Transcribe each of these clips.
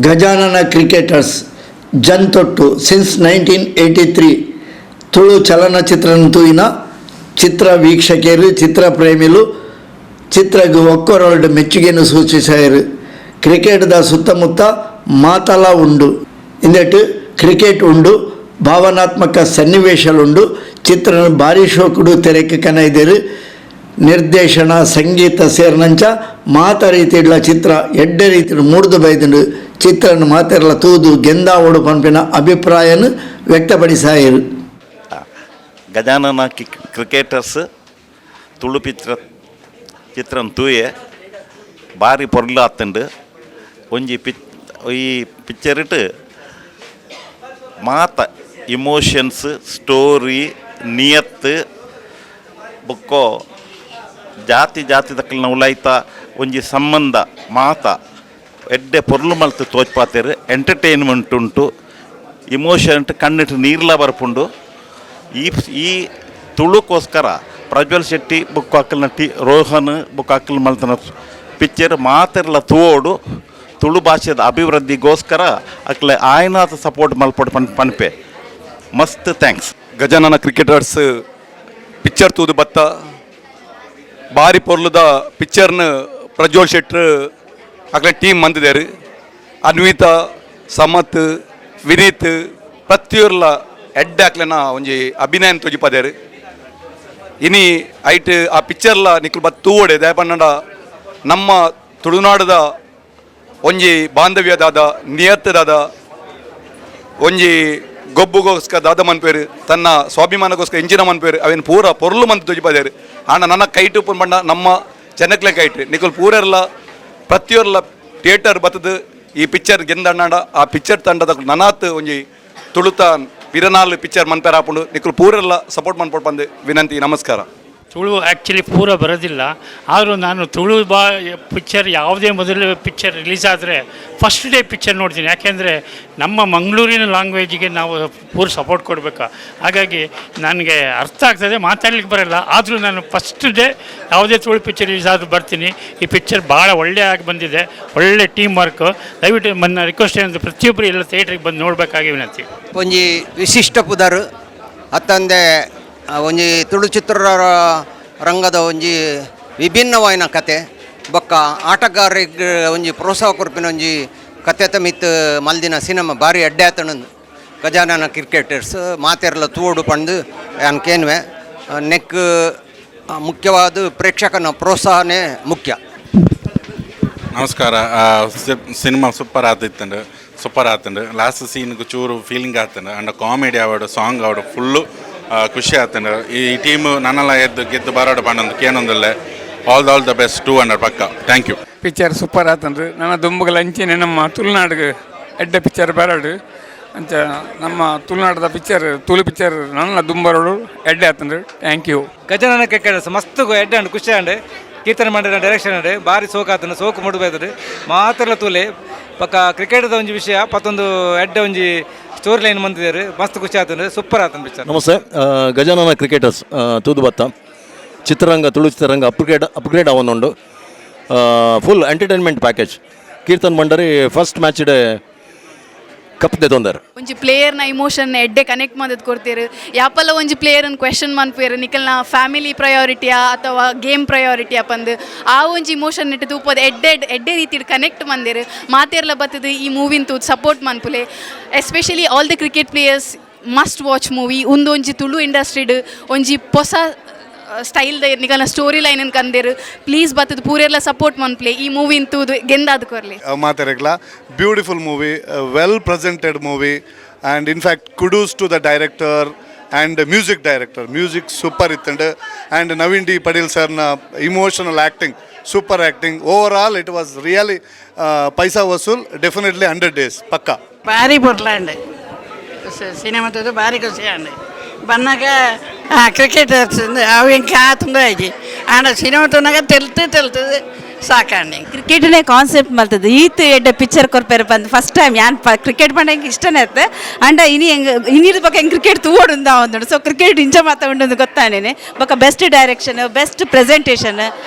Gajanana cricketers ಜನ್ತೊಟ್ಟು since 1983 Tulu ಚಲನಚಿತ್ರನ್ ತೂಯಿನ ಚಿತ್ರ ವೀಕ್ಷಕರು, ಚಿತ್ರ ಪ್ರೇಮಿಲು ಚಿತ್ರಗ್ ಒಕ್ಕೊರಲ್ಡ್ ಮೆಚ್ಚುಗೆನು ಸೂಚಿಸಾಯೆರ್. ಕ್ರಿಕೆಟ್ದ ಸುತ್ತಮುತ್ತ ಮಾತಲ ಉಂಡು. ಇಂದೆಟ್ ಕ್ರಿಕೆಟ್ ಉಂಡು, ಭಾವನಾತ್ಮಕ ಸನ್ನಿವೇಶಲುಂಡು. ಚಿತ್ರನ ಬಾರಿ ಶೋಕುಡು ತೆರೆಕ್ ಕನೈದೆರ್. ನಿರ್ದೇಶನ, ಸಂಗೀತ ಸೇರಿನಂಚ ಮಾತ ರೀತಿಡ್ಲ ಚಿತ್ರ ಎಡ್ಡೆ ರೀತಿಡ್ ಮೂಡ್ದು ಬೈದುಂಡು. ಚಿತ್ರನ ಮಾತೆರ್ಲ ತೂದು ಗೆಂದಾವೊಡು ಪನ್ಪಿನ ಅಭಿಪ್ರಾಯನ್ ವ್ಯಕ್ತಪಡಿಸಾಯೆರ್. ಗಜಾನನ ಕ್ರಿಕೆಟರ್ಸ್ ತುಳು ಚಿತ್ರನ್ ತೂಯೆ, ಬಾರಿ ಪೊರ್ಲು ಆತುಂಡು. ಒಂಜಿ ಈ ಪಿಕ್ಚರಿಟ್ ಮಾತ ಇಮೋಷನ್ಸ್, ಸ್ಟೋರಿ, ನಿಯತ್ತು ಬುಕ್ಕೊ ಜಾತಿ ಜಾತಿ ದಕ್ಕಲ್ನ ಉಲಾಯ್ತ ಒಂಜಿ ಸಂಬಂಧ ಮಾತ ಎಡ್ಡೆ ಪೊರ್ಲು ಮಲ್ತ್ ತೋಜ್ಪಾತೆರ್. ಎಂಟರ್ಟೈನ್ಮೆಂಟ್ ಉಂಟು, ಇಮೋಷನ್, ಕಣ್ಣಿಟ್ಟು ನೀರ್ಲ ಬರ್ಪುಂಡು. ಈ ಈ ತುಳುಕೋಸ್ಕರ ಪ್ರಜ್ವಲ್ ಶೆಟ್ಟಿ ಬುಕ್ಕ ಅಕ್ಕಲ್ನ ಟಿ ರೋಹನ್ ಬುಕ್ಕ ಅಕ್ಕಲ್ ಮಲ್ತನ ಪಿಕ್ಚರ್ ಮಾತೆರ್ಲ ತೂವೊಡು. ತುಳು ಭಾಷೆದ ಅಭಿವೃದ್ಧಿಗೋಸ್ಕರ ಅಕ್ಲೆ ಆಯ್ನಾತ್ ಸಪೋರ್ಟ್ ಮಲ್ಪೊಡು ಪನ್ಪೆ. ಮಸ್ತ್ thanks. Gajanana cricketers picture ತೂದು ಬತ್ತ. ಬಾರಿ ಪೊರ್ಲುದ ಪಿಕ್ಚರ್ನ ಪ್ರಜ್ವಲ್ ಶೆಟ್ರ್ ಅಕ್ಲೆ ಟೀಮ್ ಮಂತಿದ್ದಾರೆ. ಅನ್ವಿತಾ, ಸಮತ್, ವಿನೀತ್ ಪ್ರತಿಯೊರ್ಲ ಎಡ್ಡೆ ಅಕ್ಲೆನ ಒಂಜಿ ಅಭಿನಯನ ತೋಜಿಪದೇರು. ಇನಿ ಐಟ್ ಆ ಪಿಕ್ಚರ್ಲ ನಿಕುಲು ಬತ್ ತೂವೊಡೆ. ದಾಯೆ ನಮ್ಮ ತುಳುನಾಡದ ಒಂಜಿ ಬಾಂಧವ್ಯದಾದ, ನಿಯತ್ತದಾದ ಒಂಜಿ ಗೊಬ್ಬುಗೋಸ್ಕರ ದಾದ ಮನ್ಪೇರು, ತನ್ನ ಸ್ವಾಭಿಮಾನಕ್ಕೋಸ್ಕರ ಇಂಚಿನ ಮನ್ಪೇರು, ಅವೇನು ಪೂರ ಪೊರ್ಲು ಮಂತ್ ತೋಜಿಪದೇರು. ಆಂಡ ನನ್ನ ಕೈಟು ಪಂಡ ನಮ್ಮ ಜನಕ್ಲೆ ಕೈಟ್ ನಿಕುಲು ಪೂರೆರ್ಲ ಪ್ರತಿಯೊರ್ಲ ಥಿಯೇಟರ್ ಬತ್ತದು ಈ ಪಿಕ್ಚರ್ ಗೆಂದಣ್ಣಾಂಡ ಆ ಪಿಕ್ಚರ್ ತಂಡದ ನನಾತ್ ಒಂಜಿ ತುಳುತ ಪಿರನಾಲ್ ಪಿಕ್ಚರ್ ಮನ್ಪೇರ್ ಆಪುಂಡು. ನಿಕುಲು ಪೂರೆರ್ಲ ಸಪೋರ್ಟ್ ಮನ್ಪೊಡು ಪಂದ್ ವಿನಂತಿ. ನಮಸ್ಕಾರ. ತುಳು ಆ್ಯಕ್ಚುಲಿ ಪೂರ ಬರೋದಿಲ್ಲ. ಆದರೂ ನಾನು ತುಳು ಪಿಕ್ಚರ್ ಯಾವುದೇ ಮೊದಲು ಪಿಕ್ಚರ್ ರಿಲೀಸ್ ಆದರೆ first day picture ನೋಡ್ತೀನಿ. ಯಾಕೆಂದರೆ ನಮ್ಮ ಮಂಗಳೂರಿನ ಲ್ಯಾಂಗ್ವೇಜಿಗೆ ನಾವು ಪೂರ ಸಪೋರ್ಟ್ ಕೊಡಬೇಕು. ಹಾಗಾಗಿ ನನಗೆ ಅರ್ಥ ಆಗ್ತದೆ, ಮಾತಾಡ್ಲಿಕ್ಕೆ ಬರೋಲ್ಲ. ಆದರೂ ನಾನು ಫಸ್ಟ್ ಡೇ ಯಾವುದೇ ತುಳು ಪಿಕ್ಚರ್ ರಿಲೀಸ್ ಆದರೂ ಬರ್ತೀನಿ. ಈ ಪಿಕ್ಚರ್ ಭಾಳ ಒಳ್ಳೆಯ ಆಗಿ ಬಂದಿದೆ, ಒಳ್ಳೆ ಟೀಮ್ ವರ್ಕ್. ದಯವಿಟ್ಟು ನನ್ನ ರಿಕ್ವೆಸ್ಟ್ ಏನಂದರೆ ಪ್ರತಿಯೊಬ್ಬರು ಎಲ್ಲ ಥಿಯೇಟ್ರಿಗೆ ಬಂದು ನೋಡಬೇಕಾಗಿ ವಿನಂತಿ. ಒಂಜಿ ವಿಶಿಷ್ಟ ಪುದರ್ ಅತ್ತಂದೆ ಒಂಜಿ ತುಳು ಚಿತ್ರ ರಂಗದ ಒಂಜಿ ವಿಭಿನ್ನವಾಯಿನ ಕತೆ ಬೊಕ್ಕ ಆಟಗಾರರಿಗೆ ಒಂಜಿ ಪ್ರೋತ್ಸಾಹ ಕೊರ್ಪಿನ ಒಂಜಿ ಕತೆತ ಮಿತ್ ಮಲ್ದಿನ ಸಿನಿಮಾ ಭಾರಿ ಎಡ್ಡೆ ಆತಣಂದು. ಗಜಾನನ ಕ್ರಿಕೆಟರ್ಸ್ ಮಾತೆರ್ಲ ತೂವೊಡು ಪಂದು ಯಾನ್ ಕೇನ್ವೆ. ನೆಕ್ ಮುಖ್ಯವಾದ ಪ್ರೇಕ್ಷಕನ ಪ್ರೋತ್ಸಾಹನೇ ಮುಖ್ಯ. ನಮಸ್ಕಾರ. ಸಿನಿಮಾ ಸೂಪರ್ ಆತಿತ್ತಂಡು, ಸೂಪರ್ ಆತಂಡು. ಲಾಸ್ಟ್ ಸೀನ್ಗೆ ಚೂರು ಫೀಲಿಂಗ್ ಆತಂಡು. ಅಂಡ್ ಕಾಮಿಡಿ ಆವಡು, ಸಾಂಗ್ ಆವಡು, ಫುಲ್ಲು ಖುಷಿ ಆತಂಡು. ಈ ಟೀಮ್ ನನ್ನಲ್ಲ ಎದ್ದು ಗೆದ್ದು ಬರೋಡು ಪಂಡೊಂದು ಕೇನೊಂದಲ್ಲೇ. All the best. 200 ಪಕ್ಕ. Thank you. Picture super ಆತಂಡ್ರಿ. ನನ್ನ ದುಂಬುಗಲ ಅಂಚಿನೆ ನಮ್ಮ ತುಳುನಾಡಿಗೆ ಎಡ್ಡೆ ಪಿಕ್ಚರ್ ಬರಡು. ಅಂಚ ನಮ್ಮ ತುಳುನಾಡದ ಪಿಕ್ಚರ್, ತುಳು ಪಿಕ್ಚರ್ ನನ್ನ ದುಂಬರಡು ಎಡ್ಡೆ ಆತಂಡ್ರಿ. Thank you. Gajanana cricketers ಮಸ್ತ್ ಎಡ್ಡೆ ಉಂಡು, ಖುಷಿ ಆಂಡ್. ಕೀರ್ತನೆ ಮಾಡಿದ ಡೈರೆಕ್ಷನ್ ಉಂಡು, ಬಾರಿ ಸೋಕ್ ಆತನ, ಸೋಕು ಮುಡುಬೈತದೆ. ಮಾತೆರ್ಲ ತೂಲೆ. ಪಕ್ಕ ಕ್ರಿಕೆಟ್ದ ಒಂಜಿ ವಿಷಯ ಪತ್ತೊಂದು ಎಡ್ಡೆ ಒಂಜಿ ಸ್ಟೋರಿ ಲೈನ್ ಬಂದಿದ್ದಾರೆ. ಮಸ್ತ್ ಖುಷಿ ಆತಂಡು, ಸೂಪರ್ ಆತನ ಪಿಕ್ಚರ್. ನಮಸ್ತೆ. ಗಜಾನನ ಕ್ರಿಕೆಟರ್ಸ್ ತೂದು ಬತ್ತ. ಚಿತ್ರರಂಗ, ತುಳು ಚಿತ್ರರಂಗ ಅಪ್ಗ್ರೇಡ್ ಅಪ್ಗ್ರೇಡ್ ಆವೊಂದುಂಡು. Full entertainment package. Keerthan Bhandari first match day cup ದೆತೊಂದರ್. ಒಂಜಿ ಪ್ಲೇಯರ್ನ ಇಮೋಷನ್ ಎಡ್ಡೆ ಕನೆಕ್ಟ್ ಮಲ್ತದ್ ಕೊಡ್ತೀರು. ಯಾಪಲ್ಲ ಒಂಜಿ ಪ್ಲೇಯರ್ನ ಕ್ವೆಶನ್ ಮನ್ಪುವೆರ್, ನಿಕಲ್ನ ಫ್ಯಾಮಿಲಿ ಪ್ರಯಾರಿಟಿಯಾ ಅಥವಾ ಗೇಮ್ ಪ್ರಯಾರಿಟಿಯಾ ಪಂದ್, ಆ ಒಂಜಿ ಇಮೋಷನ್ ಇಟ್ಟು ತೂಪದ ಎಡ್ಡೆ ಎಡ್ಡೆ ರೀತಿಡ್ ಕನೆಕ್ಟ್ ಮಂದೆರ್. ಮಾತೆರ್ಲ ಬತ್ತದು ಈ ಮೂವಿನ್ ತೂದು support ಮನ್ಪುಲೆ. Especially all the cricket players must watch movie. ಉಂದೊಂಜಿ ತುಳು ಇಂಡಸ್ಟ್ರಿಡ್ ಒಂಜಿ ಪೊಸ ಸ್ಟೈಲ್ದ ನಿಕಲ್ನ ಸ್ಟೋರಿ ಲೈನ್ ಕಂದೇರು. ಪ್ಲೀಸ್ ಬತ್ತದು ಪೂರೆರ್ಲ ಸಪೋರ್ಟ್ ಮನ್ಪುಲೆ. ಈ ಮೂವಿನ್ ತೂದು ಗೆಂದಾದ್ ಕೊರ್ಲೆ. ಮಾತೆರೆಗ್ಲ beautiful movie, well presented movie, and in fact kudos to the director and music director. Music super ಇತ್ತಂಡ್. And Naveen D Padil ಸರ್ನ emotional acting, super acting. Overall it was really paisa vasool. Definitely 100 days ಪಕ್ಕ. ಭಾರಿ ಪೊರ್ಲಾಂಡ್ cinema ತೂದು ಭಾರಿ ಖುಷಿ ಆಂಡ್. ಬನ್ನಾಗ cricketers ಅವು ಎಂಕ್ ಆತುಂಡ ಆಯ್ಜಿ. ಆಂಡ cinema ತೂನಾಗ ತೆಲ್ತು ತೆಲ್ತದು. ಸಾಕಾಂಡಿ. ಕ್ರಿಕೆಟ್ನೇ concept ಮಲ್ತದ್ದು ಈತ್ ಎಡ್ಡೆ ಪಿಕ್ಚರ್ ಕೊರ್ಪೇರು ಬಂದು ಫಸ್ಟ್ ಟೈಮ್ ಯಾನ್ ಪ ಕ್ರಿಕೆಟ್ ಪಂಡ ಎಂಕ್ ಇಷ್ಟನೇ ಇತ್ತು. ಅಂಡ ಇನಿ ಹೆಂಗ್ ಇನಿರ್ ಬೊಕ ಹೆಂಗೆ ಕ್ರಿಕೆಟ್ ತೂವೊಡು ಉಂಡು. ಸೊ ಕ್ರಿಕೆಟ್ ಇಂಚ ಮಾತ ಉಂಡು ಗೊತ್ತಾನೇನೆ. ಬೊಕ best direction, best presentation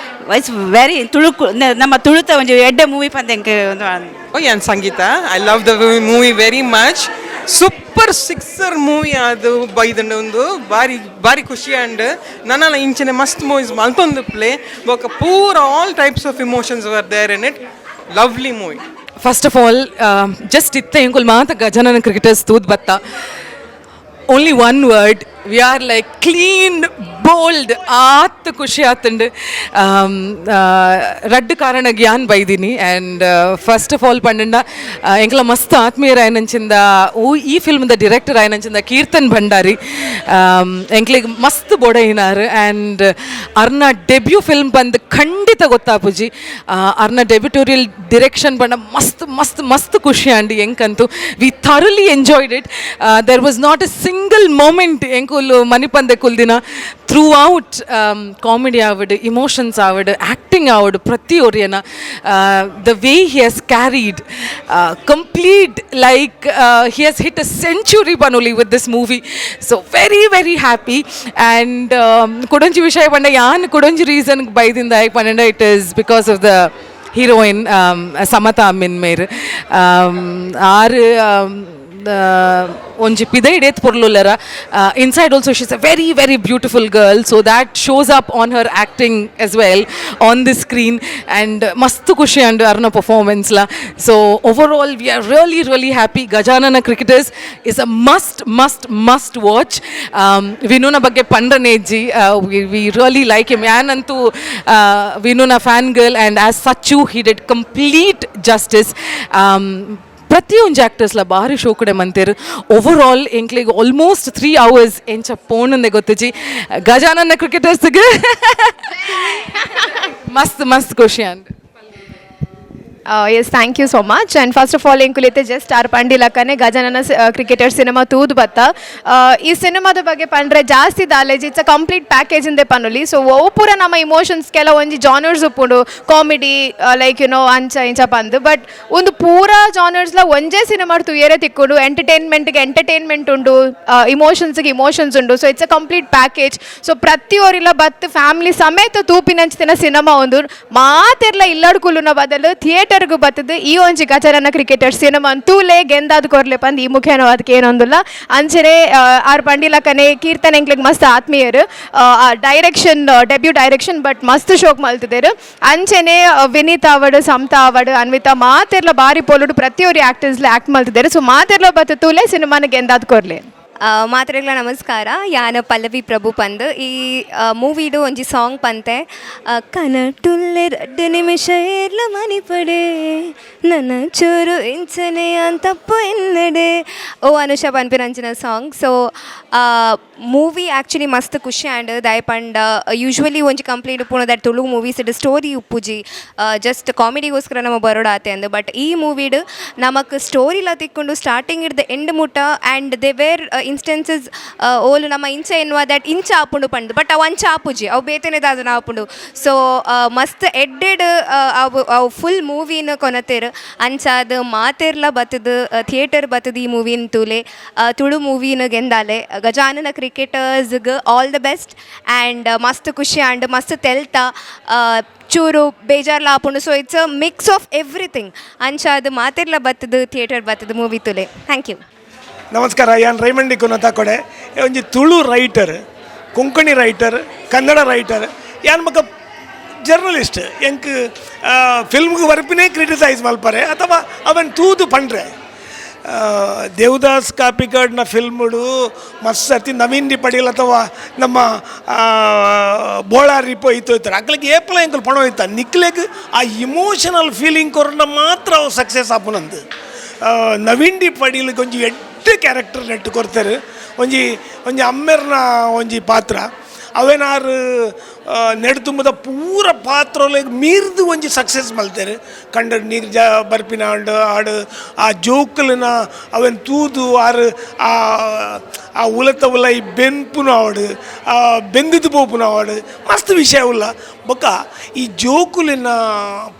wise very Tuluku ನಮ್ಮ ತುಳುತ ಒಂಜಿ ಎಡ್ಡೆ ಮೂವಿ ಪಂದ್ ಎಂಕ್ ಒಂದು. ಯಾನ್ ಸಂಗೀತ. I love the movie very much. Super sixer movie ಅದು ಬೈದಂಡ. ಒಂದು ಬಾರಿ ಬಾರಿ ಖುಷಿ ಅಂಡ್ ನನಲ ಇಂಚಿನ ಮಸ್ತ್ ಮೂವೀಸ್ ಮಲ್ತೊಂದು ಪ್ಲೇ ಬೊಕ ಪೂರ all types of emotions were there in it. Lovely movie. First of all, just ಇತ್ತೆ ಎಂಕುಲ್ ಮಾತ ಗಜಾನನ ಕ್ರಿಕೆಟರ್ಸ್ ತೂದ್ ಬತ್ತ. Only one word, we are like clean bowled. ಆತ್ ಖುಷಿ ಆತಂಡ್. ರಡ್ಡ್ ಕಾರಣ Gyan ಬೈದಿನಿ. And first of all ಪಂಡಂಡ, ಎಂಕ್ಲ ಮಸ್ತ್ ಆತ್ಮೀಯರ ಆಯನಂಚಿಂದ ಓ ಈ ಫಿಲ್ಮ್ದ ಡೈರೆಕ್ಟರ್ ಆಯನಂಚಿಂದ ಕೀರ್ತನ್ ಭಂಡಾರಿ ಎಂಕ್ಲಿಗ್ ಮಸ್ತ್ ಬೋಡೈನಾರ್. ಆ್ಯಂಡ್ ಅರ್ನ ಡೆಬ್ಯೂ ಫಿಲ್ಮ್ ಬಂದು ಖಂಡಿತ ಗೊತ್ತಾಪುಜಿ. ಅರ್ನ ಡೆಬ್ಯೂಟೋರಿಯಲ್ ಡಿರೆಕ್ಷನ್ ಬಂಡ ಮಸ್ತ್ ಮಸ್ತ್ ಮಸ್ತ್ ಖುಷಿ ಆಂಡ್ ಎಂಕಂತು. We thoroughly enjoyed it. There was not a single moment ಎಂಕುಲು ಮನಿಪಂದೆ ಕುಲ್ದಿನ. Through out comedy ಆವಡ್, emotions ಆವಡ್, acting ಆವಡ್, ಪ್ರತಿ ಒರಿಯನ the way he has carried complete, like he has hit a century ಪನೊಲಿ with this movie. So very, very happy. And ಕುಡೊಂಜಿ ವಿಷಯ ಪಂಡ, ಯಾನ್ ಕುಡೊಂಜಿ ರೀಸನ್ ಬೈದಿಂದ ಪಂಡ, it is because of the heroine Samata Amin ಮೇರ್. ಆರು ಒಂಜಿ ಪಿದೈಡೇತ್ ಪೊರ್ಲುಲ್ಲರ, inside also she's a very, very beautiful girl, so that shows up on her acting as well on the screen, and ಮಸ್ತ್ ಖುಷಿ ಅಂಡ್ ಅರ್ನ ಪರ್ಫಾರ್ಮೆನ್ಸ್ಲ. So overall we are really, really happy. Gajanana Cricketers is a must, must, must watch. ವಿನುನ ಬಗ್ಗೆ ಪಂಡನೇಜ್ಜಿ. We really like him. ಯಾನಂತೂ ವಿನುನ fan girl, and as such he did complete justice. ಪ್ರತಿಯೊಂಜಿ ಆ್ಯಕ್ಟರ್ಸ್ಲ ಬಾರಿ ಶೋಕುಡೆ ಮಂತೇರು. Over ಆಲ್ ಎಂಕ್ಲೆಗ್ almost 3 hours ಎಂಚ ಪೋಣಂದೆ ಗೊತ್ತುಜಿ. ಗಜಾನನ ಕ್ರಿಕೆಟರ್ಸ್ಗೆ ಮಸ್ತ್ ಮಸ್ತ್ ಖುಷಿ and Yes, thank you so much. And first of all, ಎಂಕುಲಿತೆ just R ಪಂಡಿಲಕ್ಕನೆ Gajanana cricketer cinema ತೂದು ಬತ್ತ. ಈ ಸಿನಿಮಾದ ಬಗ್ಗೆ ಪಂಡ್ರೆ ಜಾಸ್ತಿ ದಾಲೇಜ್. It's a complete package ಇಂದೆ ಪನೊಲಿ. ಸೊ ಓ ಪೂರ ನಮ್ಮ ಇಮೋಷನ್ಸ್ ಕೆಲ ಒಂಜಿ ಜಾನರ್ಸ್ ಉಪ್ಪುಂಡು, comedy, like you know ಅಂಚ ಇಂಚ ಪಂದು. ಬಟ್ ಒಂದು ಪೂರ ಜಾನರ್ಸ್ಲ ಒಂಜೇ ಸಿನಿಮಾ ತೂಯರೆ ತಿಕ್ಕೊಂಡು. ಎಂಟರ್ಟೈನ್ಮೆಂಟ್ಗೆ ಎಂಟರ್ಟೈನ್ಮೆಂಟ್ ಉಂಡು, ಇಮೋಷನ್ಸ್ಗೆ ಇಮೋಷನ್ಸ್ ಉಂಡು. So it's a complete package. So ಪ್ರತಿಯೊರಿಲ ಬತ್ ಫ್ಯಾಮಿಲಿ ಸಮೇತ ತೂಪಿನಂಚಿನ ಸಿನಿಮಾ ಒಂದು. ಮಾತೆರ್ಲ ಇಲ್ಲಡ್ ಕುಲ್ಲುನ ಬದಲು ಥಿಯೇಟರ್ಗೂ ಬತ್ತದು ಈ ಒಂಜಿ ಗಜಾನನ ಕ್ರಿಕೆಟರ್ ಸಿನಿಮಾ ತೂಲೆ, ಗೆಂದಾದ್ ಕೊರ್ಲೆ ಪಂದ್ ಈ ಮುಖೇನ ಅದಕ್ಕೆ ಏನೊಂದುಲ್ಲ. ಅಂಚನೆ ಆರ್ ಪಂಡಿಲಕ್ಕನೆ ಕೀರ್ತನ್ ಎಂಕ್ಲೆಗ್ ಮಸ್ತ್ ಆತ್ಮೀಯರು. Direction, debut direction, but ಮಸ್ತ್ ಶೋಕ್ ಮಲ್ತಿದ್ದೇರು. ಅಂಚನೆ ವಿನೀತ್ ಆವಡ್, ಸಮತಾ ಆವಡ್, ಅನ್ವಿತಾ ಮಾತೆರ್ಲ ಬಾರಿ ಪೊಲುಡು ಪ್ರತಿಯೊರಿ ಆಕ್ಟರ್ಸ್ ಆಕ್ಟ್ ಮಲ್ತಿದ್ದಾರೆ. ಸೊ ಮಾತೆರ್ಲ ಬತ್ತು ತೂಲೆ, ಸಿನಿಮಾನ ಗೆಂದಾದ್ ಕೊರ್ಲೆ. ಮಾತ್ರೆಗಳ ನಮಸ್ಕಾರ. ಯಾನ ಪಲ್ಲವಿ ಪ್ರಭು ಪಂದ್. ಈ ಮೂವಿಡು ಒಂಜಿ ಸಾಂಗ್ ಪಂತೆ. ಕನಟುಲ್ಲೆ ರಡ್ಡು ನಿಮಿಷ ಏರ್ಲ ಮನಿಪಡೆ, ನನ್ನ ಚೂರು ಇಂಚನೆ ತಪ್ಪು ಎನ್ನಡೆ ಓ Anusha ಪನ್ಪಿನಂಚಿನ song. So movie actually ಮಸ್ತ್ ಖುಷಿ ಆಂಡ್. ದಾಯೆ ಪಂಡ ಯೂಶ್ವಲಿ ಒಂಜಿ ಕಂಪ್ಲೇಂಟ್ ಉಪ್ಪುನು that Tulu movies it story ಉಪ್ಪುಜಿ, ಜಸ್ಟ್ ಕಾಮಿಡಿಗೋಸ್ಕರ ನಮ್ಮ ಬರೋಡ ಆತೆ ಅಂದ್. ಬಟ್ ಈ ಮೂವಿಡ್ ನಮಕ್ ಸ್ಟೋರಿಲ ತಿಕ್ಕೊಂಡು ಸ್ಟಾರ್ಟಿಂಗ್ ಹಿಡ್ದು ಎಂಡ್ ಮುಟ್ಟ. And there wear instances ಓಲು ನಮ್ಮ ಇಂಚ ಎನ್ನುವ that ಇಂಚ ಆಪುಂಡು ಪಂಡ್, ಬಟ್ ಅವು ಅಂಚ ಆಪುಜಿ, ಅವು ಬೇತೆನೆ ದಾದನ ಆಪುಂಡು. ಸೊ ಮಸ್ತ್ ಎಡ್ಡೆಡ್ ಅವು ಅವು ಫುಲ್ ಮೂವಿನ ಕೊನತೆರ್. ಅಂಚಾದ್ ಮಾತೆರ್ಲ ಬತ್ತದು, ಥಿಯೇಟರ್ ಬತ್ತದು ಈ ಮೂವಿನ ತೂಲೆ, Tulu ಮೂವಿನ ಗೆಂದಾಲೆ. Gajanana ಕ್ರಿಕೆಟರ್ಸ್ಗೆ all the best. And ಮಸ್ತ್ ಖುಷಿ ಆಂಡ್, ಮಸ್ತ್ ತೆಲ್ತ, ಚೂರು ಬೇಜಾರ್ಲ ಆಪುಂಡು. So it's a mix of everything. ಅಂಚಾದ್ ಮಾತೆರ್ಲ ಬತ್ತದು, ಥಿಯೇಟರ್ ಬತ್ತದು ಮೂವಿ ತೂಲೆ. Thank you. ನಮಸ್ಕಾರ. ಯಾನ್ ರೈಮಂಡಿ ಕುನತ ಕೊಡೆ. ಒಂಜಿ Tulu writer, Konkani writer, Kannada writer ಯಾನ್ ಬೊಕ ಜರ್ನಲಿಸ್ಟ್. ಎಂಕ್ ಫಿಲ್ಮ್ಗೆ ಬರ್ಪಿನೇ ಕ್ರಿಟಿಸೈಸ್ ಮಲ್ಪರೆ ಅಥವಾ ಅವನ್ ತೂದು ಪಂಡ್ರೆ. ದೇವದಾಸ್ ಕಾಪಿಕಾಡ್ನ ಫಿಲ್ಮ್ಡು ಮಸ್ತ್ ಸರ್ತಿ ನವೀನ್ ಡಿ ಪಡೀಲ್ ಅಥವಾ ನಮ್ಮ ಬೋಳಾರಿ ಪೋಯ್ತು ಹೋಯ್ತಾರೆ. ಅಕ್ಲಿಗೆ ಏಪಲ ಎಂಕುಲು ಪಣ ಹೋಯ್ತ, ನಿಕ್ಲೆಗ್ ಆ ಇಮೋಷನಲ್ ಫೀಲಿಂಗ್ ಕೊರ್ನ ಮಾತ್ರ ಅವು ಸಕ್ಸಸ್ ಆಪುನಂದು. ನವೀನ್ ಡಿ ಪಡೀಲ್ ಒಂಜಿ ಎಡ್ಡೆ ಕ್ಯಾರೆಕ್ಟರ್ ನೆಟ್ಟು ಕೊರ್ತಾರೆ. ಒಂಜಿ ಒಂಜಿ ಅಮ್ಮೆರ್ನ ಒಂಜಿ ಪಾತ್ರ. ಅವೇನಾರು ನೆಡ್ತುಂಬದ ಪೂರ ಪಾತ್ರೊಲೆಗ್ ಮೀರ್ದು ಒಂಜಿ ಸಕ್ಸಸ್ ಮಲ್ತೆರ್. ಕಂಡ ನೀರು ಜ ಬರ್ಪಿನ ಆಂಡ್ ಆಡು, ಆ ಜೋಕುಲೆನ ಅವೆನ್ ತೂದು ಆರು ಆ ಆ ಉಲತ ಉಲೈ ಬೆನ್ಪುನ ಆವಡ್, ಆ ಬೆಂದಿದ್ದು ಪೋಪುನ ಆವಡ್, ಮಸ್ತ್ ವಿಷಯ ಉಲ್ಲ. ಬೊಕ್ಕ ಈ ಜೋಕುಲಿನ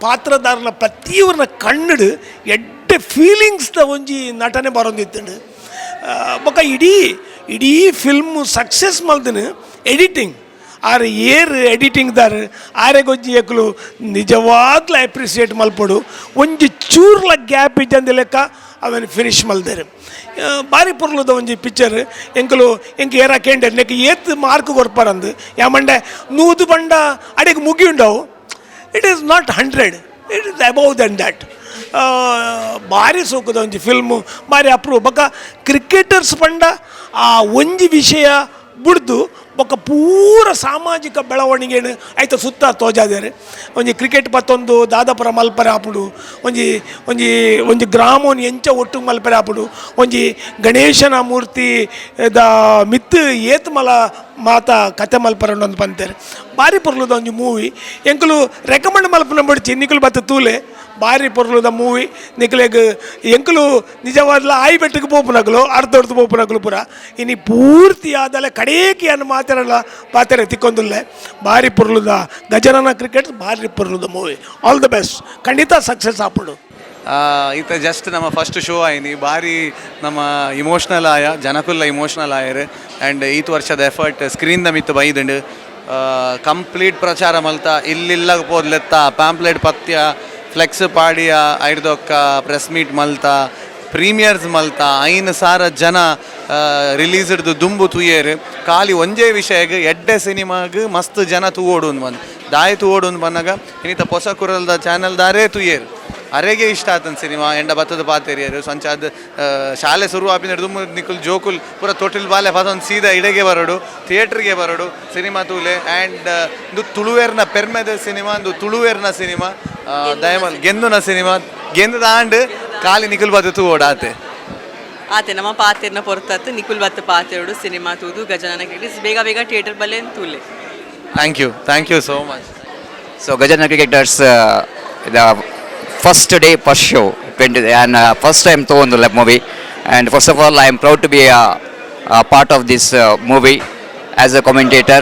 ಪಾತ್ರದಾರನ ಪ್ರತಿಯೊರ್ನ ಕಣ್ಣುಡು ಎಡ್ಡೆ ಫೀಲಿಂಗ್ಸ್ದ ಒಂಜಿ ನಟನೆ ಬರೊಂದಿತ್ತುಂಡು. ಬೊಕ್ಕ ಇಡೀ ಇಡೀ ಫಿಲ್ಮ್ ಸಕ್ಸಸ್ ಮಲ್ದಿನ ಎಡಿಟಿಂಗ್ ಆರ್ ಏರ್ ಎಡಿಟಿಂಗ್ ದಾರ್ ಆರೆಗೊಂಜಿ ಎಕ್ಲು ನಿಜವಾಗ್ಲ ಅಪ್ರಿಸಿಯೇಟ್ ಮಲ್ಪೊಡು. ಒಂಜಿ ಚೂರ್ಲ ಗ್ಯಾಪ್ ಇಜ್ಜಂದಿ ಲೆಕ್ಕ ಅವೆನ್ ಫಿನಿಶ್ ಮಲ್ದೆರ್. ಬಾರಿ ಪೊರ್ಲುದ ಒಂಜಿ ಪಿಕ್ಚರ್. ಎಂಕುಲು ಎಂಕ್ ಏರ ಕೇಂಡೆರ್ ನೆಕ್ ಏತ್ ಮಾರ್ಕ್ ಕೊರ್ಪರಂದು. ಯಾಮಂಡೆ 100 ಪಂಡ ಅಡೆಗ್ ಮುಗಿಯುಂಡವು. It is not 100, it is above than that. ಬಾರಿ ಸೋಕುದ ಒಂಜಿ ಫಿಲ್ಮು, ಬಾರಿ ಅಪ್ರೂವ್. ಬೊಕ್ಕ ಕ್ರಿಕೆಟರ್ಸ್ ಪಂಡ ಆ ಒಂಜಿ ವಿಷಯ ಬುಡ್ದು ಬೊಕ್ಕ ಪೂರ ಸಾಮಾಜಿಕ ಬೆಳವಣಿಗೆನು ಐತ ಸುತ್ತ ತೋಜಾದೆರ್. ಒಂಜಿ ಕ್ರಿಕೆಟ್ ಪತ್ತೊಂದು ದಾದಾಪುರ ಮಲ್ಪರೆ ಆಪುಂಡು, ಒಂಜಿ ಒಂಜಿ ಒಂಜಿ ಗ್ರಾಮನ್ ಎಂಚ ಒಟ್ಟು ಮಲ್ಪರೆ ಆಪುಂಡು, ಒಂಜಿ ಗಣೇಶನ ಮೂರ್ತಿ the ಮಿತ್ತು ಏತ್ ಮಲ ಮಾತ ಕತೆ ಮಲ್ಪರೆ ಒಂದು ಪಂತೆರ್. ಬಾರಿ ಪೊರ್ಲುದ ಒಂಜಿ ಮೂವಿ. ಎಂಕುಲು ರೆಕಮೆಂಡ್ ಮಲ್ಪುನ ಬಡ್ಚಿ, ನಿಕುಲು ಬತ್ತ ತೂಲೆ. ಬಾರಿ ಪೊರ್ಲುದ ಮೂವಿ. ನಿಕುಲೆಗ್ ಎಂಕುಲು ನಿಜವಾದ್ಲ ಆಯಿ ಬೆಟ್ಟಕ್ಕೆ ಪೋಪುನಕುಲು, ಅರ್ಧ ಪೋಪುನಕುಲು ಪೂರ ಇನಿ ಪೂರ್ತಿ ಆದಲೆ ಕಡೇಕಿ ಅನ್ನು ಮಾತೆರಲ್ಲ ಪಾತೆರೆ ತಿಕ್ಕೊಂದುಲ್ಲೆ. ಬಾರಿ ಪೊರ್ಲುದ ಗಜಾನನ ಕ್ರಿಕೆಟ್, ಬಾರಿ ಪೊರ್ಲುದ movie. All the best, ಖಂಡಿತ ಸಕ್ಸಸ್ ಆಪುಂಡು. ಈತ ಜಸ್ಟ್ ನಮ್ಮ ಫಸ್ಟ್ ಶೋ ಆಯ್ನಿ. ಬಾರಿ ನಮ್ಮ ಇಮೋಷ್ನಲ್ ಆಯ, ಜನಕುಲ್ಲ ಇಮೋಷ್ನಲ್ ಆಯರ್. ಆ್ಯಂಡ್ ಈತ್ ವರ್ಷದ ಎಫರ್ಟ್ ಸ್ಕ್ರೀನ್ the ಮಿತ್ತು ಬೈದುಂಡು. ಕಂಪ್ಲೀಟ್ ಪ್ರಚಾರ ಮಲ್ತ, ಇಲ್ಲಿಲ್ಲ ಪೋದ್ಲೆತ್ತ pamphlet ಪತ್ಯ, flex ಪಾಡಿಯ, ಐರ್ದೊಕ್ಕ press meet ಮಲ್ತ, premieres ಮಲ್ತ. 5,000 ಜನ ರಿಲೀಸ್ ಹಿಡ್ದು ದುಂಬು ತೂಯೇರು. ಖಾಲಿ ಒಂಜೇ ವಿಷಯಗ್, ಎಡ್ಡೆ ಸಿನಿಮಾಗ್ ಮಸ್ತ್ ಜನ ತೂವೋಡು ಬಂದು ದಾಯಿ ತೂವೋಡು ಬಂದಾಗ ಇನ್ನಿತ ಪೊಸ ಕುರಲ್ದ ಚಾನಲ್ ದಾರೇ ತೂಯೇರು. ಅರೆಗೆ ಇಷ್ಟ ಆತನ ಸಿನಿಮಾ ಎಂಡ ಬತ್ತದ ಪಾತೆರಿಯರು. ಸಂಚಾದ್ ಶಾಲೆ ಶುರು ಆಪಿನ ದುಂಬು ನಿಕುಲ್ ಜೋಕುಲ್ ಪೂರ ತೊಟಿಲ್ ಬಾಲೆ ಪದೊಂದು ಸೀದಾ ಇಡೆಗೆ ಬರೋಡು, ಥಿಯೇಟ್ರಿಗೆ ಬರೋಡು, ಸಿನಿಮಾ ತೂಲೆ. ಆ್ಯಂಡ್ ಇಂದು ತುಳುವೇರ್ನ ಪೆರ್ಮೆದ ಸಿನಿಮಾ, ಇಂದು ತುಳುವೇರ್ನ ಸಿನಿಮಾ, ದಯಮಲ್ ಗೆಂದುನ ಸಿನಿಮಾ, ಗೆಂದದ ಆಂಡ್ ಖಾಲಿ ನಿಕುಲ್ ಬತ್ತು ತೂವೋಡು ಆತೆ. ಆತೆ ನಮ್ಮ ಪಾತೆರ್ನ ಪೊರ್ತತ್ತು ನಿಕುಲ್ ಬತ್ತು ಪಾತೆರುಡು, ಸಿನಿಮಾ ತೂದು ಗಜಾನನ ಕ್ರಿಕೆಟರ್ಸ್ ಬೇಗ ಬೇಗ ಥಿಯೇಟರ್ ಬಲ್ಲೆ ತೂಲೆ. Thank you, thank you so much. So Gajanana Cricketers, the first day first show 20 and first time ತಗೊಂಡು movie. And first of all, I am proud to be a part of this movie as a commentator.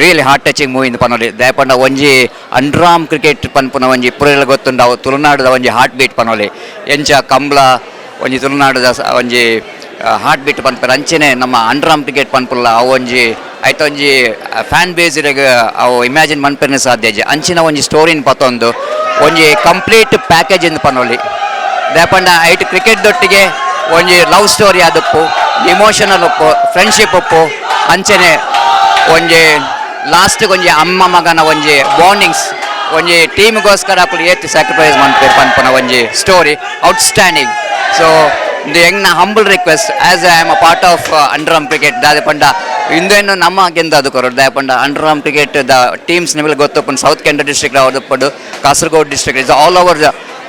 Really heart touching movie ಇಂದ ಪನೊಲಿ. ದಾಯಪಂಡ ಒಂಜಿ ಅಂಡ್ರಾಮ್ cricket ಪನ್ಪುನ ಒಂಜಿ ಪುರಲ ಗೊತ್ತುಂಡವು, ತುಳುನಾಡುದ ಒಂಜಿ heart beat ಪನೊಲಿ. ಎಂಚ ಕಂಬ್ಳ ಒಂಜಿ ತುಳುನಾಡುದ ಒಂಜಿ heart beat ಪನ್ಪೆರ್, ಅಂಚೆನೆ ನಮ್ಮ ಅಂಡ್ರಾಮ್ ಕ್ರಿಕೆಟ್ ಪನ್ಪುಲ್ಲ. ಅವು ಒಂಜಿ ಐತ ಒಂಜಿ ಫ್ಯಾನ್ ಬೇಸ್ ಇರೆಗ್ ಅವು ಇಮ್ಯಾಜಿನ್ ಮನ್ಪೆರ್ನೆ ಸಾಧ್ಯ ಇಜ್ಜಿ. ಅಂಚಿನ ಒಂಜಿ ಸ್ಟೋರಿನ್ ಪತ್ತೊಂದು ಒಂಜಿ ಕಂಪ್ಲೀಟ್ ಪ್ಯಾಕೇಜ್ ಇಂದ ಪನೊಲಿ. ದಾಯಪಂಡ ಐಟ್ ಕ್ರಿಕೆಟ್ ದೊಟ್ಟಿಗೆ ಒಂಜಿ ಲವ್ ಸ್ಟೋರಿ ಆದಪ್ಪು, ಇಮೋಷನಲ್ ಉಪ್ಪು, ಫ್ರೆಂಡ್ಶಿಪ್ ಉಪ್ಪು, ಅಂಚೆನೆ ಒಂಜಿ ಲಾಸ್ಟ್ ಒಂಜಿ ಅಮ್ಮ ಮಗನ ಒಂಜಿ ಬಾಂಡಿಂಗ್ಸ್, ಒಂಜಿ ಟೀಮ್ಗೋಸ್ಕರ ಅಕುಲು ಏತ್ ಸ್ಯಾಕ್ರಿಫೈಸ್ ಮನ್ಪೆರ್ ಪನ್ಪುನ ಒಂಜಿ story outstanding. So ಇಂದು ಎಂಗ್ನ humble request, as I am a part of underarm cricket, ದಾದ ಪಂಡ ಇಂದೇನು ನಮ್ಮ ಗೆಂದದು ಕೊರಡು. ದಾಯ ಪಂಡ ಅಂಡರ್ಆರ್ಮ್ cricket the teams ನಿಮಗೆ ಗೊತ್ತುಪ್ಪುಂಡು. ಸೌತ್ ಕೆನರಾ ಡಿಸ್ಟ್ರಿಕ್ಟ್ ಅವದುಪ್ಪಡು, Kasaragod district is all over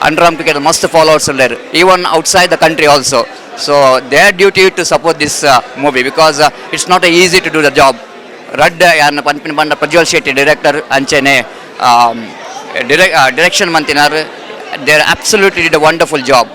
underarm cricket ಮಸ್ತ್ ಫಾಲೋವರ್ಸ್ ಉಲ್ಲೆರ್, even outside the country also. So their duty to support this movie, because it's not easy to do the job. ರಡ್ ಯಾರನ್ನ ಪನ್ಪಿನ ಪಂಡ Prajwal Shetty director ಅಂಚೆನೆ ಡೈರೆಕ್ಷನ್ ಮಂತಿನಾರ್, they are absolutely did wonderful job.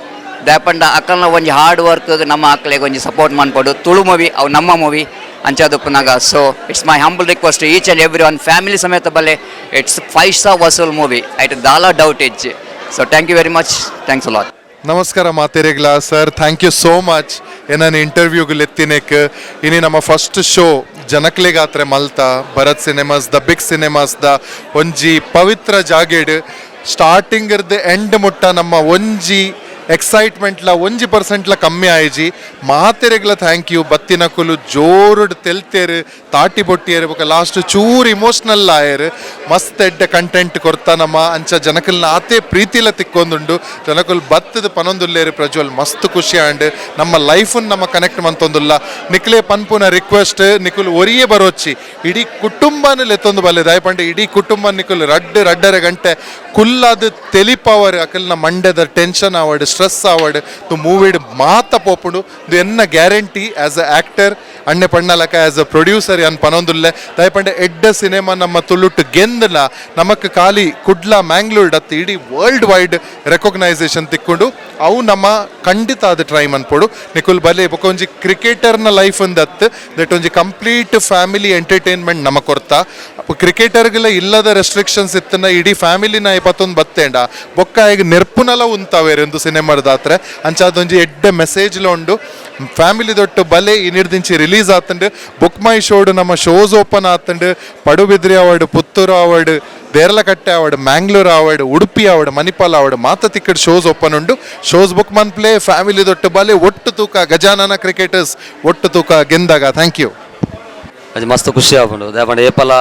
ದಾಯಪಂಡ ಅಕ್ಕಲ್ನ ಒಂಜಿ hard work ನಮ್ಮ ಅಕ್ಲೆಗ್ ಒಂಜಿ ಸಪೋರ್ಟ್ ಮನ್ಪೊಡು. ತುಳು ಮೂವಿ ಅವು ನಮ್ಮ movie ಅಂಚಾದುಪ್ಪುನಾಗ. So it's my humble request each and every one, family ಸಮೇತ ಬಲ್ಲೆ. It's ಪೈಸಾ ವಸೂಲ್ ಮೂವಿ, ಐಟ್ ದಾಲ ಡೌಟ್ ಇಜ್ಜಿ. So thank you very much, thanks lot. ನಮಸ್ಕಾರ ಮಾತೆರೆಗ್ಲಾ. Sir, thank you so much ಏನನ್ನ ಇಂಟರ್ವ್ಯೂಗೆ ಲೆತ್ತಿನೆಕ್. ಇನಿ ನಮ್ಮ ಫಸ್ಟ್ ಶೋ ಜನಕ್ಲೆಗಾತ್ರೆ ಮಲ್ತ Bharath cinemas the big cinemas the ಒಂಜಿ ಪವಿತ್ರ ಜಾಗೆಡ್ ಸ್ಟಾರ್ಟಿಂಗ್ ಇರ್ದು ಎಂಡ್ ಮುಟ್ಟ ನಮ್ಮ ಒಂಜಿ ಎಕ್ಸೈಟ್ಮೆಂಟ್ಲ ಒಂಜಿ ಪರ್ಸೆಂಟ್ಲ ಕಮ್ಮಿ ಆಯ್ಜಿ. ಮಾತೆರೆಗ್ಲ thank you. ಬತ್ತಿನಕುಲು ಜೋರುಡ್ ತೆಲ್ತೇರು, ತಾಟಿ ಬೊಟ್ಟಿಯರು, ಬೊಕ ಲಾಸ್ಟ್ ಚೂರು ಇಮೋಷ್ನಲ್ ಆಯರು. ಮಸ್ತ್ ಎಡ್ಡೆ ಕಂಟೆಂಟ್ ಕೊರ್ತ ನಮ್ಮ. ಅಂಚ ಜನಕಲ್ನ ಆತೆ ಪ್ರೀತಿಲ ತಿಕ್ಕೊಂದುಂಡು. ಜನಕುಲ್ ಬತ್ತದ ಪನೊಂದುಲ್ಲೇರು, ಪ್ರಜ್ವಲ್ ಮಸ್ತ್ ಖುಷಿ ಆಂಡ್, ನಮ್ಮ ಲೈಫನ್ ನಮ್ಮ ಕನೆಕ್ಟ್ ಮಂತೊಂದುಲ್ಲ. ನಿಕ್ಲೆ ಪನ್ಪುನ ರಿಕ್ವೆಸ್ಟ್, ನಿಕುಲ್ ಒರಿಯೇ ಬರೋಚ್ಚಿ, ಇಡೀ ಕುಟುಂಬನ ಲೆತ್ತೊಂದು ಬಲ್ಲೆ. ದಯಪಂಡ ಇಡೀ ಕುಟುಂಬ ನಿಕುಲ್ ರಡ್ಡ್ ರಡ್ಡರೆ ಗಂಟೆ ಕುಲ್ಲಾದ ತೆಲಿಪವರ್. ಅಕಲ್ನ ಮಂಡೆದ ಟೆನ್ಷನ್ ಆವಡ್, ಸ್ಟ್ರೆಸ್ ಆವಡ್, ತು ಮೂವಿಡ್ ಮಾತ ಪೋಪುಂಡು. ಇದು ಎನ್ನ guarantee as a actor. ಅಣ್ಣೆ ಪಣ್ಣಲಕ ಆಸ್ ಅ ಪ್ರೊಡ್ಯೂಸರ್ ಯಾನ್ ಪನೊಂದುಲ್ಲೆ. ದಾಯೆಪಂಡ ಎಡ್ಡೆ ಸಿನಿಮಾ ನಮ್ಮ ತುಳುಟ್ಟು ಗೆಂದಲ ನಮಕ್ ಖಾಲಿ ಕುಡ್ಲ ಮ್ಯಾಂಗ್ಳೂರ್ ಡತ್ ಇಡೀ ವರ್ಲ್ಡ್ ವೈಡ್ ರೆಕಗ್ನೈಸೇಷನ್ ತಿಕ್ಕೊಂಡು ಅವು ನಮ್ಮ ಖಂಡಿತ ಅದು ಟ್ರೈ ಮನ್ಪೊಡು. ನಿಕುಲ್ ಬಲೆ. ಬೊಕ ಒಂಜಿ ಕ್ರಿಕೆಟರ್ನ ಲೈಫ್ ಒಂದತ್ತು that ಒಂಜಿ ಕಂಪ್ಲೀಟ್ ಫ್ಯಾಮಿಲಿ ಎಂಟರ್ಟೈನ್ಮೆಂಟ್ ನಮ ಕೊರ್ತ. ಕ್ರಿಕೆಟರ್ಗೆಲ್ಲ ಇಲ್ಲದ ರೆಸ್ಟ್ರಿಕ್ಷನ್ಸ್ ಇತ್ತನ ಇಡೀ ಫ್ಯಾಮಿಲಿನ ಪತ್ತೊಂದು ಬತ್ತೇಂಡ ಬೊಕ್ಕ ಈಗ ನೆರ್ಪುನಲ ಉಂತಾವೇರು ಒಂದು ಸಿನಿಮಾದಾತ್ರೆ. ಅಂಚಾದೊಂಜಿ ಎಡ್ಡೆ ಮೆಸೇಜ್ಲ ಉಂಡು. ಫ್ಯಾಮಿಲಿ ದೊಟ್ಟು ಬಲೆ. ಈ ನಿರ್ದಿಂಚಿ ರಿಲೀಸ್ ಆತಂಡು. ಬುಕ್ ಮೈ ಶೋಡ್ ನಮ್ಮ ಶೋಸ್ ಓಪನ್ ಆತಂಡು. ಪಡುಬಿದ್ರಿ ಅವಾರ್ಡ್, ಪುತ್ತೂರು ಅವಾರ್ಡ್, ದೇರ್ಲಕಟ್ಟೆ ಆವಡ್, ಮ್ಯಾಂಗ್ಳೂರ್ ಆವಡ್, ಉಡುಪಿ ಆವಡ್, ಮಣಿಪಾಲ್ ಆವಡ್, ಮಾತ ತಿಕ್ಕಡ್ ಶೋಸ್ ಓಪನ್ ಉಂಡು. ಶೋಸ್ ಬುಕ್ ಮನ್ಪ್ಲೆ. ಫ್ಯಾಮಿಲಿ ದೊಟ್ಟು ಬಲೆ. ಒಟ್ಟು ತೂಕ ಗಜಾನನ ಕ್ರಿಕೆಟರ್ಸ್, ಒಟ್ಟು ತೂಕ ಗೆಂದಾಗ. Thank you. ಒಂಜಿ ಮಸ್ತ್ ಖುಷಿ ಆಪುಂಡು. ದಾಯೆ ಏಪಲ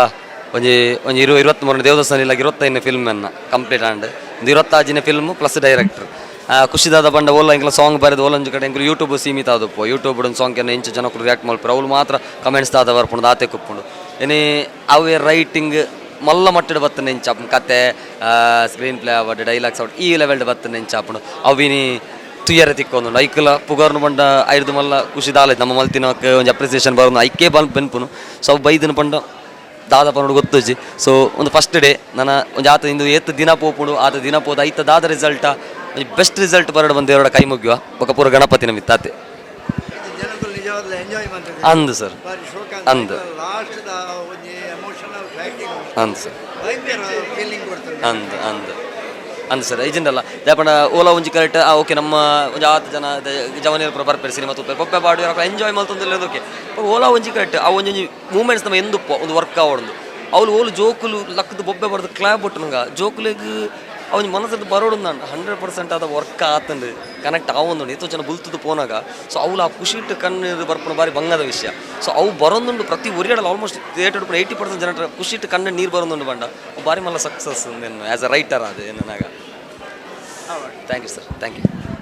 ಒಂಜಿ ಒಂಜಿ 23 ದೇವದಾಸನ ಇಲ್ಲ 25 ಫಿಲ್ಮ್ ಅನ್ನ ಕಂಪ್ಲೀಟ್ ಆಂಡ್. ಒಂದು 26ನೇ ಫಿಲ್ಮ್ ಪ್ಲಸ್ ಡೈರೆಕ್ಟರ್. ಖುಷಿದಾದ ಪಂಡ ಓಲ ಎಂಕ್ಲ ಸಾಂಗ್ ಬರೆದು ಓಲೊಂಜಿ ಕಡೆ ಎಂಕ್ಲು ಯೂಟ್ಯೂಬ್ ಸೀಮಿತ ಆದಪ್ಪು. ಯೂಟ್ಯೂಬ್ ಒಂದು ಸಾಂಗ್ ಇಂಚ ಜನಕ್ಕುಲು ರಿಯಾಕ್ಟ್ ಮಲ್ಪುರು, ಅವ್ಲು ಮಾತ್ರ ಕಮೆಂಟ್ಸ್ ದಾದ ಬರ್ಪುಂಡು, ದಾತೆ ಕುಪ್ಪುಂಡು. ಇನಿ ಅವೇ ರೈಟಿಂಗ್ ಮಲ್ಲ ಮಟ್ಟಡ್ ಬತ್ತನ ಇಂಚಾಪುಂಡು. ಕತೆ, ಸ್ಕ್ರೀನ್ ಪ್ಲೇ ಆವಡ್, ಡೈಲಾಗ್ಸ್ ಆವಡ್, ಈ ಲೆವೆಲ್ಡ್ ಬತ್ತನ ಇಂಚಾಪುಂಡು. ಅವಿನಿ ತುಯ್ಯರೆ ತಿಕ್ಕೊಂದುಂಡು. ಐಕ್ಲ ಪುಗರ್ನು ಪಂಡ ಐರ್ದು ಮಲ್ಲ ಖುಷಿ ದಾಲ ನಮ್ಮ ಮಲ್ತಿನಕ್ ಒಂಜಿ ಅಪ್ರಿಸಿಯೇಷನ್ ಬರೋದು ಐಕೇ ಬಲ್ ಬೆನ್ಪುನು. ಸೊ ಅವು ಬೈದಿನ ಪಂಡ ದಾದ ಪನೋಡು ಗೊತ್ತುಜ್ಜಿ. ಸೊ ಒಂದು ಫಸ್ಟ್ ಡೇ ನನ್ನ ಒಂಜಿ ಆತ ಇಂದು ಏತ್ ದಿನ ಪೋಪುಂಡು, ಆತ ದಿನ ಪೋದು ಐತ ದಾದ ರಿಸಲ್ಟ, ಒಂಜಿ ಬೆಸ್ಟ್ ರಿಸಲ್ಟ್ ಬರಡು ಬಂದು ದೇವರ ಕೈ ಮುಗಿಯುವ. ಬೊಕ ಪೂರ ಗಣಪತಿನ ಮಿತ್ತಾತೆ. ಅಂದು ಸರ್, ಅಂದು ಅಂದು ಸರ್, ಅಂದು ಅಂದು ಅಂದು ಸರ್. ಐಜಿಂಡಲ್ಲ ದಾಯೆ ಓಲಾ ಒಂಜಿ ಕರೆಕ್ಟ್ ಓಕೆ. ನಮ್ಮ ಒಂಜಿ ಆತ್ ಜನ ಜವನಿಯರ್ ಪೂರ ಬರ್ಪೆರ್, ಸಿನಿಮಾ ತೂಪೆರ್, ಪೊಪ್ಪೆ ಪಾಡು, ಎಂಜಾಯ್ ಮಲ್ತೊಂದುಲ್ಲೆರ್. ಓಕೆ, ಓಲಾ ಒಂಜಿ ಕರೆಕ್ಟ್ ಆ ಒಂಜೊಂಜಿ ಮೂಮೆಂಟ್ಸ್ ನಮ್ಮ ಎಂದುಪ್ಪ ಒಂದು ವರ್ಕ್ ಆವೊಂದು. ಅವ್ಲು ಓಲು ಜೋಕುಲು ಲಕ್ಕದ ಬೊಬ್ಬೆ ಬಡ್ದು ಕ್ಲಾಪ್ ಬೊಟ್ಟುನಗ ಜೋಕುಲೆಗ್ ಅವನ ಮನಸ್ಸು ಬರೋಡು 100% ಆದ ವರ್ಕ್ ಆತಂದು ಕನೆಕ್ಟ್ ಆವೊಂದುಂಡು. ಎತ್ತೋ ಜನ ಬುಲ್ತುದು ಪೋನಾಗ ಸೊ ಅವ್ಲು ಆ ಖುಷಿಟ್ ಕಣ್ಣೀರು ಬರ್ಪುನ ಬಾರಿ ಬಂಗದ ವಿಷಯ. ಸೊ ಅವು ಬರೋದುಂಡು. ಪ್ರತಿ ಒರಿಯಡಲ್ಲ ಆಲ್ಮೋಸ್ಟ್ ಥಿಯೇಟರ್ 80% ಜನ ಖುಷಿಟ್ ಕಣ್ಣು ನೀರು ಬರೋದುಂಡು ಬಂಡ ಅವು ಬಾರಿ ಮಲ್ಲ ಸಕ್ಸಸ್ ಆ್ಯಸ್ ಅ ರೈಟರ್ ಅದು ಎನ್ನನಾಗ. Thank you sir, thank you.